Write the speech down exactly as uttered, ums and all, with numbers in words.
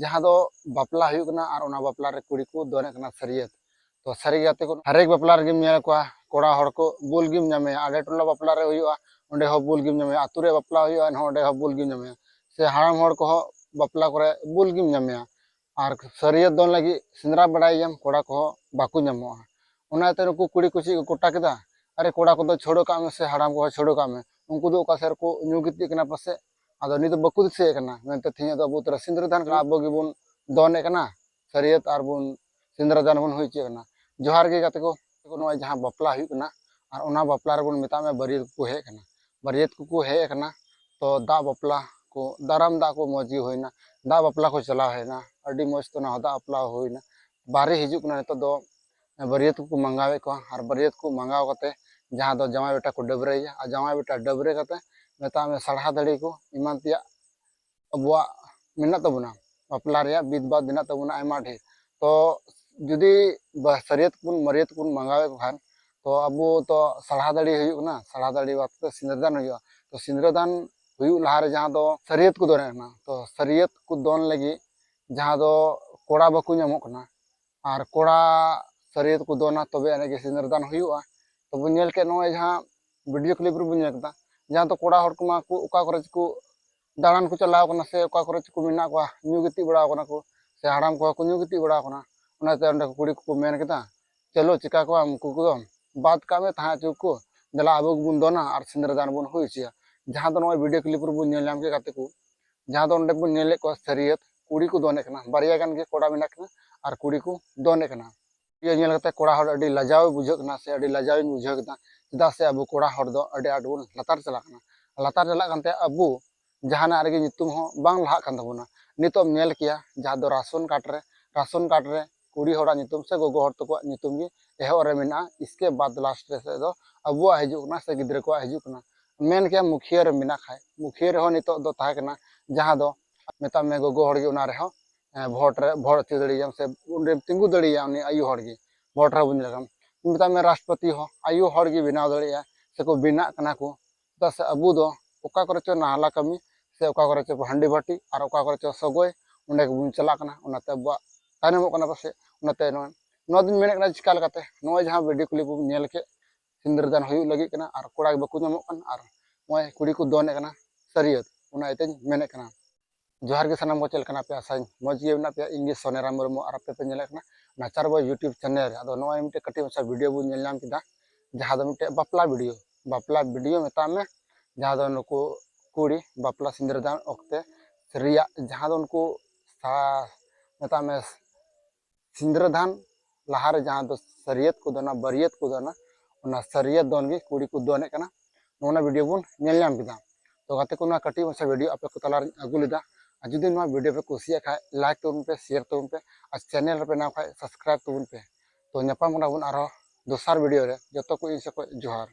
ᱡᱟᱦᱟᱸ ᱫᱚ ᱵᱟᱯᱞᱟ ᱦᱩᱭᱩᱜ ᱠᱟᱱᱟ ᱟᱨ ᱚᱱᱟ ᱵᱟᱯᱞᱟ ᱨᱮ ᱠᱩᱲᱤ ᱠᱚ ᱫᱚᱱᱮᱫ ᱠᱟᱱᱟ ᱥᱟᱹᱨᱭᱟᱹᱛ᱾ ᱛᱚ ᱥᱟᱹᱨᱤ ᱜᱟᱛᱮ ᱠᱚ, ᱦᱟᱨᱮᱠ ᱵᱟᱯᱞᱟ ᱨᱮᱜᱮᱢ ᱧᱮᱞ ᱠᱚᱣᱟ, ᱠᱚᱲᱟ ᱦᱚᱲ ᱠᱚ ᱵᱩᱞ ᱜᱮᱢ ᱧᱟᱢᱮᱭᱟ᱾ ᱟᱞᱮ ᱴᱚᱞᱟ ᱵᱟᱯᱞᱟ ᱨᱮ ᱦᱩᱭᱩᱜᱼᱟ, ᱚᱸᱰᱮ ᱦᱚᱸ ᱵᱩᱞ ᱜᱮᱢ ᱧᱟᱢᱮᱭᱟ᱾ ᱟᱹᱛᱩ ᱨᱮ ᱵᱟᱯᱞᱟ ᱦᱩᱭᱩᱜᱼᱟ, ᱮᱱᱦᱚᱸ ᱚᱸᱰᱮ ᱦᱚᱸ ᱵᱩᱞ ᱜᱮᱢ ᱧᱟᱢᱮᱭᱟ᱾ ᱥᱮ ᱦᱟᱲᱟᱢ ᱦᱚᱲ ᱠᱚᱦᱚᱸ ᱵᱟᱯᱞᱟ ᱠᱚᱨᱮ ᱵᱩᱞ ᱜᱮᱢ ᱧᱟᱢᱮᱭᱟ᱾ ᱟᱨ ᱥᱟᱹᱨᱭᱟᱹᱛ ᱫᱚᱱ ᱞᱟᱹᱜᱤᱫ ᱥᱮᱸᱫᱽᱨᱟ ᱵᱟᱲᱟᱭ ᱜᱮᱭᱟᱢ, ᱠᱚᱲᱟ ᱠᱚᱦᱚᱸ ᱵᱟᱠᱚ ᱧᱟᱢᱚᱜᱼᱟ᱾ ᱚᱱᱟᱛᱮ ᱱᱩᱠᱩ ᱠᱩᱲᱤ ᱠᱚ ᱪᱮᱫ ᱠᱚ ᱜᱚᱴᱟ ᱠᱮᱫᱟ, ᱟᱨᱮ ᱠᱚᱲᱟ ᱠᱚᱫᱚ ᱪᱷᱟᱹᱲᱚ ᱠᱟᱜ ᱢᱮ ᱥᱮ ᱦᱟᱲᱟᱢ ᱠᱚᱦᱚᱸ ᱪᱷᱟᱹᱲᱚ ᱠᱟᱜ ᱢᱮ, ᱩᱱᱠᱩ ᱫᱚ ᱚᱠᱟ ᱥᱮᱫ ᱨᱮᱠᱚ ᱧᱩ ᱜᱤᱛᱤᱡ ᱠᱟᱱᱟ ᱯᱟᱥᱮᱡ, ᱟᱫᱚ ᱱᱤᱛ ᱫᱚ ᱵᱟᱠᱚ ᱫᱤᱥᱟᱹᱭᱮᱫ ᱠᱟᱱᱟ᱾ ᱢᱮᱱᱛᱮ ᱛᱮᱦᱮᱧ ᱫᱚ ᱟᱵᱚ ᱩᱛᱟᱹᱨ ᱥᱤᱸᱫᱽᱨᱟᱹ ᱫᱟᱱ ᱠᱟᱱᱟ, ᱟᱵᱚ ᱜᱮᱵᱚᱱ ᱫᱚᱱᱮᱫ ᱠᱟᱱᱟ ᱥᱟᱹᱨᱭᱟᱹᱛ ᱟᱨ ᱵᱚᱱ ᱥᱤᱸᱫᱽᱨᱟᱹ ᱫᱟᱱ ᱵᱚᱱ ᱦᱩᱭ ᱦᱚᱪᱚᱭᱮᱫ ᱠᱟᱱᱟ᱾ ᱡᱚᱦᱟᱨ ᱜᱮ ᱜᱟᱛᱮ ᱠᱚ, ᱱᱚᱜᱼᱚᱭ ᱡᱟᱦᱟᱸ ᱵᱟᱯᱞᱟ ᱦᱩᱭᱩᱜ ᱠᱟᱱᱟ ᱟᱨ ᱚᱱᱟ ᱵᱟᱯᱞᱟ ᱨᱮᱵᱚᱱ ᱢᱮᱛᱟᱜ ᱢᱮ ᱵᱟᱹᱨᱭᱟᱹᱛ ᱠᱚᱠᱚ ᱦᱮᱡ ᱠᱟᱱᱟ, ᱵᱟᱹᱨᱭᱟᱹᱛ ᱠᱚᱠᱚ ᱦᱮᱡ ᱟᱠᱟᱱᱟ᱾ ᱛᱚ ᱫᱟᱜ ᱵᱟᱯᱞᱟ ᱠᱚ, ᱫᱟᱨᱟᱢ ᱫᱟᱜ ᱠᱚ ᱢᱚᱡᱽ ᱜᱮ ᱦᱩᱭᱱᱟ, ᱫᱟᱜ ᱵᱟᱯᱞᱟ ᱠᱚ ᱪᱟᱞᱟᱣ ᱦᱮᱡ ᱮᱱᱟ, ᱟᱹᱰᱤ ᱢᱚᱡᱽ ᱛᱮ ᱚᱱᱟ ᱦᱚᱸ ᱫᱟᱜ ᱵᱟᱯᱞᱟ ᱦᱩᱭᱱᱟ᱾ ᱵᱟᱨᱦᱮ ᱦᱤᱡᱩᱜ ᱠᱟᱱᱟ ᱱᱤᱛᱚᱜ ᱫᱚ ᱵᱟᱹᱨᱭᱟᱹᱛ ᱠᱚᱠᱚ ᱢᱟᱸᱜᱟᱣᱮᱫ ᱠᱚᱣᱟ, ᱟᱨ ᱵᱟᱹᱨᱭᱟᱹᱛ ᱠᱚ ᱢᱟᱸᱜᱟᱣ ᱠᱟᱛᱮ ᱡᱟᱦᱟᱸ ᱫᱚ ᱡᱟᱶᱟᱭ ᱵᱮᱴᱟ ᱠᱚ ᱰᱟᱹᱵᱽᱨᱟᱹᱭᱮᱭᱟ, ᱟᱨ ᱡᱟᱶᱟᱭ ᱵᱮᱴᱟ ᱰᱟᱹᱵᱽᱨᱟᱹ ᱠᱟᱛᱮ ᱢᱮᱛᱟᱜ ᱢᱮ ᱥᱟᱲᱦᱟ ᱫᱟᱹᱲᱦᱤ ᱠᱚ ᱮᱢᱟᱱ ᱛᱮᱭᱟᱜ ᱟᱵᱚᱣᱟᱜ ᱢᱮᱱᱟᱜ ᱛᱟᱵᱚᱱᱟ, ᱵᱟᱯᱞᱟ ᱨᱮᱭᱟᱜ ᱵᱤᱫ ᱵᱟᱫ ᱢᱮᱱᱟᱜ ᱛᱟᱵᱚᱱᱟ ᱟᱭᱢᱟ ᱰᱷᱮᱨ᱾ ᱛᱚ ᱡᱩᱫᱤ ᱵᱟ-, ᱥᱟᱹᱨᱭᱟᱹᱛ ᱵᱚᱱ, ᱵᱟᱹᱨᱭᱟᱹᱛ ᱠᱚᱵᱚᱱ ᱢᱟᱸᱜᱟᱣᱮᱫ ᱠᱚ ᱠᱷᱟᱱ, ᱛᱚ ᱟᱵᱚ ᱛᱚ ᱥᱟᱲᱦᱟ ᱫᱟᱹᱲᱦᱤ ᱦᱩᱭᱩᱜ ᱠᱟᱱᱟ, ᱥᱟᱲᱦᱟ ᱫᱟᱹᱲᱦᱤ ᱵᱟᱫ ᱠᱟᱛᱮ ᱥᱤᱸᱫᱽᱨᱟᱹ ᱫᱟᱱ ᱦᱩᱭᱩᱜᱼᱟ᱾ ᱛᱚ ᱥᱤᱸᱫᱽᱨᱟᱹ ᱫᱟᱱ ᱦᱩᱭᱩᱜ ᱞᱟᱦᱟᱨᱮ ᱡᱟᱦᱟᱸ ᱫᱚ ᱥᱟᱹᱨᱭᱟᱹᱛ ᱠᱚ ᱫᱚᱱᱮᱫ ᱠᱟᱱᱟ, ᱛᱚ ᱥᱟᱹᱨᱭᱟᱹᱛ ᱠᱚ ᱫᱚᱱ ᱞᱟᱹᱜᱤᱫ ᱡᱟᱦᱟᱸ ᱫᱚ ᱠᱚᱲᱟ ᱵᱟᱠᱚ ᱧᱟᱢᱚᱜ ᱠᱟᱱᱟ, ᱟᱨ ᱠᱚᱲᱟ ᱥᱟᱹᱨᱭᱟᱹᱛ ᱠᱚ ᱫᱚᱱᱟ, ᱛᱚᱵᱮ ᱟᱹᱱᱤᱡ ᱜᱮ ᱥᱤᱸᱫᱽᱨᱟᱹ ᱫᱟᱱ ᱦᱩᱭᱩᱜᱼᱟ᱾ ᱛᱚᱵᱚ ᱧᱮᱞ ᱠᱮᱫ ᱱᱚᱜᱼᱚᱭ ᱡᱟᱦᱟᱸ ᱵᱷᱤᱰᱤᱭᱳ ᱠᱞᱤᱯ ᱨᱮᱵᱚᱱ ᱧᱮᱞ ᱠᱮᱫᱟ, ᱡᱟᱦᱟᱸ ᱫᱚ ᱠᱚᱲᱟ ᱦᱚᱲ ᱠᱚᱢᱟ ᱠᱚ ᱚᱠᱟ ᱠᱚᱨᱮ ᱪᱚᱠᱚ ᱫᱟᱬᱟᱱ ᱠᱚ ᱪᱟᱞᱟᱣ ᱠᱟᱱᱟ ᱥᱮ ᱚᱠᱟ ᱠᱚᱨᱮ ᱪᱚᱠᱚ ᱢᱮᱱᱟᱜ ᱠᱚᱣᱟ, ᱧᱩ ᱜᱤᱛᱤᱡ ᱵᱟᱲᱟᱣ ᱠᱟᱱᱟ ᱠᱚ, ᱥᱮ ᱦᱟᱲᱟᱢ ᱠᱚᱦᱚᱸ ᱠᱚ ᱧᱩ ᱜᱤᱛᱤᱡ ᱵᱟᱲᱟᱣ ᱠᱟᱱᱟ᱾ ᱚᱱᱟᱛᱮ ᱚᱸᱰᱮ ᱠᱚ ᱠᱩᱲᱤ ᱠᱚᱠᱚ ᱢᱮᱱ ᱠᱮᱫᱟ, "ᱪᱚᱞᱚ, ᱪᱤᱠᱟ ᱠᱚᱣᱟ ᱩᱱᱠᱩ ᱠᱚᱫᱚ, ᱵᱟᱫ ᱠᱟᱜ ᱢᱮ, ᱛᱟᱦᱮᱸ ᱦᱚᱪᱚ ᱠᱚ, ᱫᱮᱞᱟ ᱟᱵᱚ ᱜᱮᱵᱚᱱ ᱫᱚᱱᱟ ᱟᱨ ᱥᱤᱸᱫᱽᱨᱟᱹ ᱫᱟᱱ ᱵᱚᱱ ᱦᱩᱭ ᱦᱚᱪᱚᱭᱟ᱾" ᱡᱟᱦᱟᱸ ᱫᱚ ᱱᱚᱜᱼᱚᱭ ᱵᱷᱤᱰᱤᱭᱳ ᱠᱞᱤᱯ ᱨᱮᱵᱚᱱ ᱧᱮᱞ ᱧᱟᱢ ᱠᱮᱫ ᱜᱟᱛᱮ ᱠᱚ, ᱡᱟᱦᱟᱸ ᱫᱚ ᱚᱸᱰᱮ ᱵᱚᱱ ᱧᱮᱞᱮᱫ ᱠᱚᱣᱟ ᱥᱟᱹᱨᱭᱟᱹᱛ ᱠᱩᱲᱤ ᱠᱚ ᱫᱚᱱᱮᱫ ᱠᱟᱱᱟ, ᱵᱟᱨᱭᱟ ᱜᱟᱱ ᱜᱮ ᱠᱚᱲᱟ ᱢᱮᱱᱟᱜ ᱠᱤᱱᱟ ᱟᱨ ᱠᱩᱲᱤ ᱠᱚ ᱫᱚᱱᱮᱫ ᱠᱟᱱᱟ᱾ ᱤᱭᱟᱹ ᱧᱮᱞ ᱠᱟᱛᱮ ᱠᱚᱲᱟ ᱦᱚᱲ ᱟᱹᱰᱤ ᱞᱟᱡᱟᱣ ᱵᱩᱡᱷᱟᱹᱜ ᱠᱟᱱᱟ ᱥᱮ ᱟᱹᱰᱤ ᱞᱟᱡᱟᱣ ᱤᱧ ᱵᱩᱡᱷᱟᱹᱣ ᱠᱮᱫᱟ, ᱪᱮᱫᱟᱜ ᱥᱮ ᱟᱵᱚ ᱠᱚᱲᱟ ᱦᱚᱲ ᱫᱚ ᱟᱹᱰᱤ ᱟᱸᱴ ᱵᱚᱱ ᱞᱟᱛᱟᱨ ᱪᱟᱞᱟᱜ ᱠᱟᱱᱟ᱾ ᱞᱟᱛᱟᱨ ᱪᱟᱞᱟᱜ ᱠᱟᱱᱛᱮ ᱟᱵᱚ ᱡᱟᱦᱟᱱᱟᱜ ᱨᱮᱜᱮ ᱧᱩᱛᱩᱢ ᱦᱚᱸ ᱵᱟᱝ ᱞᱟᱦᱟᱜ ᱠᱟᱱ ᱛᱟᱵᱚᱱᱟ᱾ ᱱᱤᱛᱚᱜ ᱮᱢ ᱧᱮᱞ ᱠᱮᱭᱟ ᱡᱟᱦᱟᱸ ᱫᱚ ᱨᱟᱥᱚᱱ ᱠᱟᱨᱰ ᱨᱮ, ᱨᱟᱥᱚᱱ ᱠᱟᱨᱰ ᱨᱮ ᱠᱩᱲᱤ ᱦᱚᱲᱟᱜ ᱧᱩᱛᱩᱢ ᱥᱮ ᱜᱚᱜᱚ ᱦᱚᱲ ᱛᱟᱠᱚᱣᱟᱜ ᱧᱩᱛᱩᱢ ᱜᱮ ᱮᱦᱚᱵ ᱨᱮ ᱢᱮᱱᱟᱜᱼᱟ, ᱤᱥᱠᱮ ᱵᱟᱫ ᱞᱟᱥᱴ ᱨᱮ ᱥᱮᱫ ᱫᱚ ᱟᱵᱚᱣᱟᱜ ᱦᱤᱡᱩᱜ ᱠᱟᱱᱟ ᱥᱮ ᱜᱤᱫᱽᱨᱟᱹ ᱠᱚᱣᱟᱜ ᱦᱤᱡᱩᱜ ᱠᱟᱱᱟ᱾ ᱢᱮᱱ ᱠᱮᱭᱟ ᱢᱩᱠᱷᱤᱭᱟᱹ ᱨᱮ ᱢᱮᱱᱟᱜ ᱠᱷᱟᱡ, ᱢᱩᱠᱷᱤᱭᱟᱹ ᱨᱮᱦᱚᱸ ᱱᱤᱛᱚᱜ ᱫᱚ ᱛᱟᱦᱮᱸ ᱠᱟᱱᱟ, ᱡᱟᱦᱟᱸ ᱫᱚ ᱢᱮᱛᱟᱜ ᱢᱮ ᱜᱚᱜᱚ ᱦᱚᱲ ᱜᱮ ᱚᱱᱟ ᱨᱮᱦᱚᱸ ᱮᱸ, ᱵᱷᱳᱴ ᱨᱮ, ᱵᱷᱳᱴ ᱦᱚᱪᱚ ᱫᱟᱲᱮᱭᱟᱜᱼᱟᱢ ᱥᱮ ᱚᱸᱰᱮᱢ ᱛᱤᱸᱜᱩ ᱫᱟᱲᱮᱭᱟᱜᱼᱟ ᱩᱱᱤ ᱟᱭᱳ ᱦᱚᱲ ᱜᱮ᱾ ᱵᱷᱳᱴ ᱨᱮᱦᱚᱸ ᱵᱚᱱ ᱧᱮᱞ ᱠᱟᱜ, ᱢᱮᱛᱟᱜ ᱢᱮ ᱨᱟᱥᱴᱨᱚᱯᱚᱛᱤ ᱦᱚᱸ ᱟᱭᱳ ᱦᱚᱲ ᱜᱮ ᱵᱮᱱᱟᱣ ᱫᱟᱲᱮᱭᱟᱜᱼᱟ ᱥᱮᱠᱚ ᱵᱮᱱᱟᱜ ᱠᱟᱱᱟ ᱠᱚ᱾ ᱪᱮᱫᱟᱜ ᱥᱮ ᱟᱵᱚ ᱫᱚ ᱚᱠᱟ ᱠᱚᱨᱮ ᱪᱚ ᱱᱟᱦᱞᱟ ᱠᱟᱹᱢᱤ ᱥᱮ ᱚᱠᱟ ᱠᱚᱨᱮ ᱪᱚ ᱦᱟᱺᱰᱤ ᱵᱷᱟᱹᱴᱤ ᱟᱨ ᱚᱠᱟ ᱠᱚᱨᱮ ᱪᱚ ᱥᱚᱜᱚᱭ, ᱚᱸᱰᱮ ᱜᱮᱵᱚᱱ ᱪᱟᱞᱟᱜ ᱠᱟᱱᱟ, ᱚᱱᱟᱛᱮ ᱟᱵᱚᱣᱟᱜ ᱛᱟᱭᱱᱚᱢᱚᱜ ᱠᱟᱱᱟ ᱯᱟᱥᱮᱡ᱾ ᱚᱱᱟᱛᱮ ᱱᱚᱣᱟ ᱱᱚᱣᱟ ᱫᱩᱧ ᱢᱮᱱᱮᱫ ᱠᱟᱱᱟ, ᱪᱤᱠᱟ ᱞᱮᱠᱟᱛᱮ ᱱᱚᱜᱼᱚᱭ ᱡᱟᱦᱟᱸ ᱵᱷᱤᱰᱤᱭᱳ ᱠᱞᱤᱯ ᱵᱚᱱ ᱧᱮᱞ ᱠᱮᱫ, ᱥᱤᱸᱫᱽᱨᱟᱹ ᱫᱟᱱ ᱦᱩᱭᱩᱜ ᱞᱟᱹᱜᱤᱫ ᱠᱟᱱᱟ ᱟᱨ ᱠᱚᱲᱟ ᱜᱮ ᱵᱟᱠᱚ ᱧᱟᱢᱚᱜ ᱠᱟᱱᱟ ᱟᱨ ᱱᱚᱜᱼᱚᱭ ᱠᱩᱲᱤ ᱠᱚ ᱫᱚᱱᱮᱫ ᱠᱟᱱᱟ ᱥᱟᱹᱨᱭᱟᱹᱛ, ᱚᱱᱟ ᱤᱭᱟᱹᱛᱮᱧ ᱢᱮᱱᱮᱫ ᱠᱟᱱᱟ᱾ ᱡᱚᱦᱟᱨ ᱜᱮ ᱥᱟᱱᱟᱢ ᱠᱚ, ᱪᱮᱫ ᱞᱮᱠᱟ ᱢᱮᱱᱟᱜ ᱯᱮᱭᱟ? ᱟᱥᱟᱧ ᱢᱚᱡᱽ ᱜᱮ ᱢᱮᱱᱟᱜ ᱯᱮᱭᱟ᱾ ᱤᱧ ᱜᱮ ᱥᱚᱱᱮᱨᱟᱢ ᱢᱩᱨᱢᱩ ᱟᱨ ᱟᱯᱮ ᱯᱮ ᱧᱮᱞᱮᱫ ᱠᱟᱱᱟ ᱱᱟᱪᱟᱨ ᱵᱚᱭ YouTube channel ᱨᱮ᱾ ᱟᱫᱚ ᱱᱚᱜᱼᱚᱭ ᱢᱤᱫᱴᱮᱡ ᱠᱟᱹᱴᱤᱡ ᱢᱟᱪᱷᱟ ᱵᱷᱤᱰᱤᱭᱳ ᱵᱚᱱ ᱧᱮᱞ ᱧᱟᱢ ᱠᱮᱫᱟ, ᱡᱟᱦᱟᱸ ᱫᱚ ᱢᱤᱫᱴᱮᱡ ᱵᱟᱯᱞᱟ ᱵᱷᱤᱰᱤᱭᱳ, ᱵᱟᱯᱞᱟ ᱵᱷᱤᱰᱤᱭᱳ ᱢᱮᱛᱟᱜ ᱢᱮ, ᱡᱟᱦᱟᱸ ᱫᱚ ᱱᱩᱠᱩ ᱠᱩᱲᱤ ᱵᱟᱯᱞᱟ ᱥᱤᱸᱫᱽᱨᱟᱹ ᱫᱟᱱ ᱚᱠᱛᱮ ᱨᱮᱭᱟᱜ ᱡᱟᱦᱟᱸ ᱫᱚ ᱩᱱᱠᱩ ᱥᱟ-, ᱢᱮᱛᱟᱜ ᱢᱮ ᱥᱤᱸᱫᱽᱨᱟᱹ ᱫᱟᱱ ᱞᱟᱦᱟᱨᱮ ᱡᱟᱦᱟᱸ ᱫᱚ ᱥᱟᱹᱨᱭᱟᱹᱛ ᱠᱚ ᱫᱚᱱᱟ, ᱵᱟᱹᱨᱭᱟᱹᱛ ᱠᱚ ᱫᱚᱱᱟ, ᱚᱱᱟ ᱥᱟᱹᱨᱭᱟᱹᱛ ᱫᱚᱱ ᱜᱮ ᱠᱩᱲᱤ ᱠᱚ ᱫᱚᱱᱮᱫ ᱠᱟᱱᱟ᱾ ᱱᱚᱜᱼᱚ ᱱᱟ ᱵᱷᱤᱰᱤᱭᱳ ᱵᱚᱱ ᱧᱮᱞ ᱧᱟᱢ ᱠᱮᱫᱟ᱾ ᱛᱚ ᱜᱟᱛᱮ ᱠᱚ, ᱱᱚᱣᱟ ᱠᱟᱹᱴᱤᱡ ᱢᱟᱪᱷᱟ ᱵᱷᱤᱰᱤᱭᱳ ᱟᱯᱮ ᱠᱚ ᱛᱟᱞᱟᱨᱤᱧ ᱟᱹᱜᱩ ᱞᱮᱫᱟ᱾ ᱟᱨ ᱡᱩᱫᱤ ᱱᱚᱣᱟ ᱵᱷᱤᱰᱤᱭᱳ ᱯᱮ ᱠᱩᱥᱤᱭᱟᱜ ᱠᱷᱟᱡ, ᱞᱟᱭᱤᱠ ᱛᱟᱵᱚᱱ ᱯᱮ, ᱥᱮᱭᱟᱨ ᱛᱟᱵᱚᱱ ᱯᱮ, ᱟᱨ ᱪᱮᱱᱮᱞ ᱨᱮᱯᱮ ᱱᱟᱣᱟ ᱠᱷᱟᱡ ᱥᱟᱵᱥᱠᱨᱟᱭᱤᱵ ᱛᱟᱵᱚᱱ ᱯᱮ᱾ ᱛᱚ ᱧᱟᱯᱟᱢ ᱠᱟᱱᱟ ᱵᱚᱱ ᱟᱨᱦᱚᱸ ᱫᱚᱥᱟᱨ ᱵᱷᱤᱰᱤᱭᱳ ᱨᱮ᱾ ᱡᱚᱛᱚ ᱠᱚ ᱤᱧ ᱥᱮᱫ ᱠᱷᱚᱡ ᱡᱚᱦᱟᱨ᱾